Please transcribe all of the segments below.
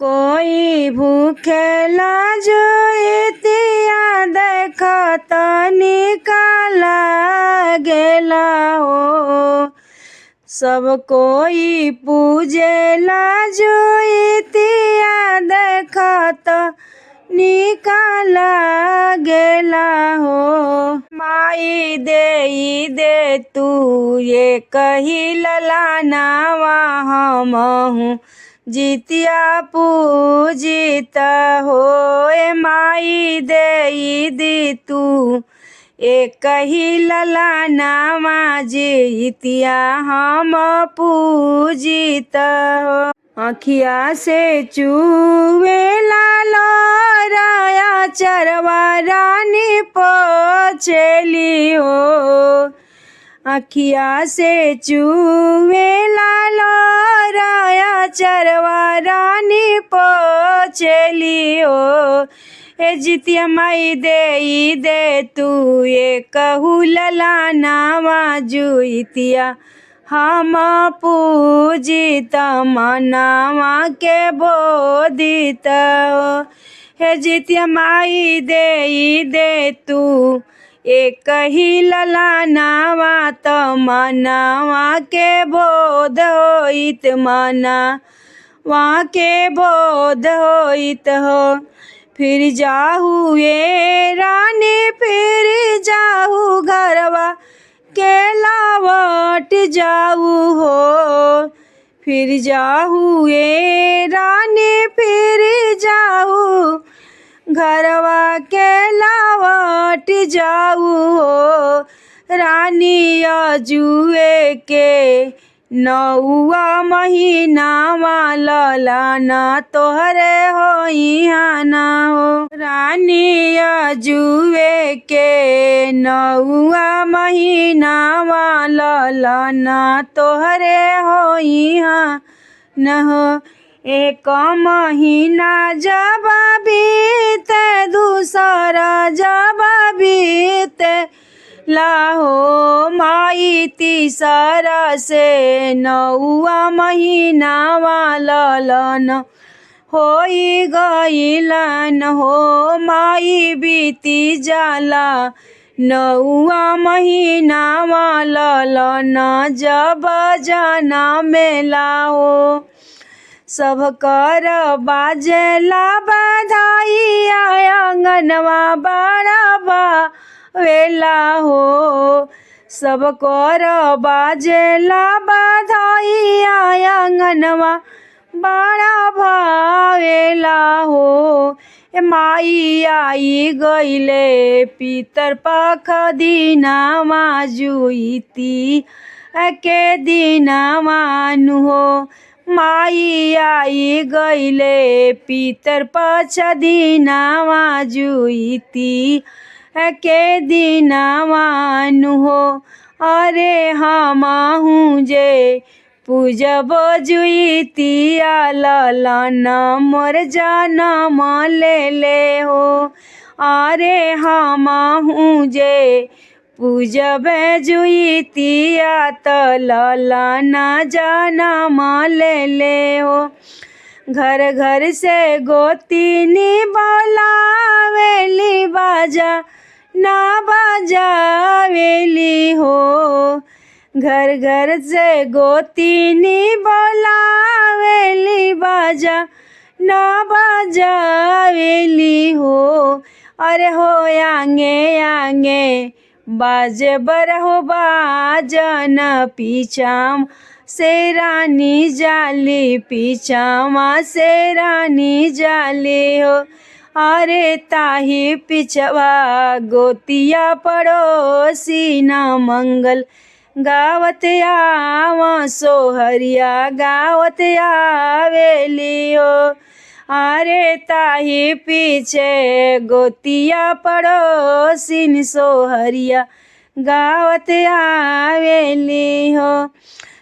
कोई भूखेला जोइतिया देखत निकाला गेला हो। सब कोई पूजेला जोइतिया देखत निकाला गेला हो। माई देई दे तू ये कही ललानावा हमहू जितिया पूजित हो। ए माई देई दी तू एक ही ललानावा जितिया हम पूजित हो। अखिया से चुवेला लोराया चरवा रानी पोछेली हो। अखिया से चुवेला लोराया चरवा रानी पोछेली हो। ए जितिया माई देई दे तू ये कहू ललानावा जुइतिया हम पूजित मनावा के बोधित हो। हे जितिया माई देई दे तू एक ही ललानावा त मनावा के बोध होइत मना वहाँ के बोध होइत हो। फिर जाहू ये रानी फिर जाहू घरवा के लावट जाऊ हो। फिर जाहू ये रानी फिर जाहू घरवा के लावट जाऊ हो। रानी अजुए के नौआ महीनावा ललाना तोहरे होई ना हो। रानी अजुए के नौआ महीनावा ललाना तोहरे होई न हो। एक महीना जब बीते दूसरा जब बीते लाहो माई तीसरा से नौआ महीनावा ललन होई गईलन हो। माई बीती जाला नौआ महीनावा ललन जब जना मेला हो। सब कर बाजेला बधाई आंगनवा बड़ा वेला हो। सब कर बाजेला बधाई आंगनवा बड़ा भावेला हो। ए माई आई गईले पितर पख दिनावा जुईती के दिनावा नु हो। माई आई गईले पितर पछ दिनावा जुईती के दिनावा नु हो। अरे हमहू जे पूजब जुईतिया ललन मोर जनम ले ले हो। अरे हमहू जे पूजब जुईतिया त ललन जनम ले ले हो। घर घर से गोतिनी बोलावेली बाजा ना बजावेली हो। घर घर से गोतिनी बोलावेली बाजा ना बजावेली हो। अरे हो आंगे आंगे बाजे बरहो बाजन पीछाम से रानी जाली पीछामा से रानी जाली हो। अरे ताही पिछवा गोतिया पड़ोसी न मंगल गावत आवा सोहरिया गावत आवेली हो। अरे ताही पीछे गोतिया पड़ोसिन सोहरिया गावत आवेली हो।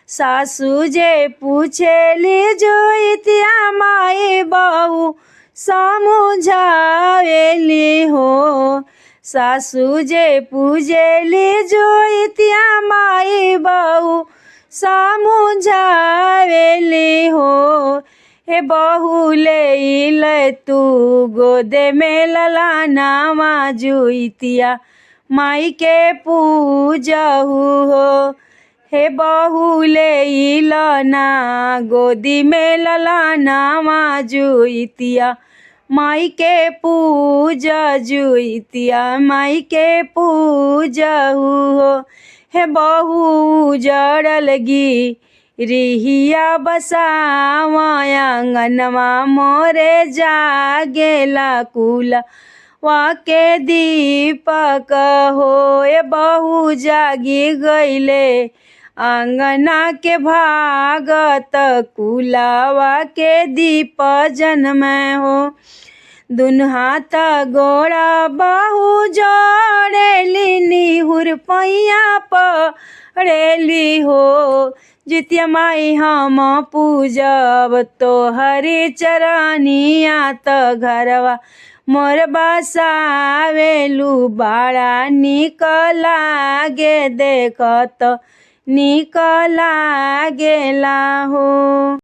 सासू जे पूछेली जोइतिया माई बहू समझावेली हो। सासू जे पूजेली जोइतिया माई बहू समझावेली हो। हे बहू ले ले तू गोदे में ललानावा जुइतिया माई के पूजहू हो। हे बहू ले लना गोदी में ललानावा जुइतिया माई के पूजा जुइतिया माई के पूजहू हो। हे बहू उजड़ल गी रिहिया बसावा आंगनवा मोरे जागेला कुला वाके दीपक हो। ए बहू जागी गईले आंगना के भागत कुलावा के दीप जन्म हो। दुन हाथ गोड़ा बहु जोड़ेली निहुर पैया पड़ेली हो। जितिया माई हम पूजब तोहरी चरनिया त घरवा मोर बसावेलू बड़ा निक लागे देखत निक लागेला हो।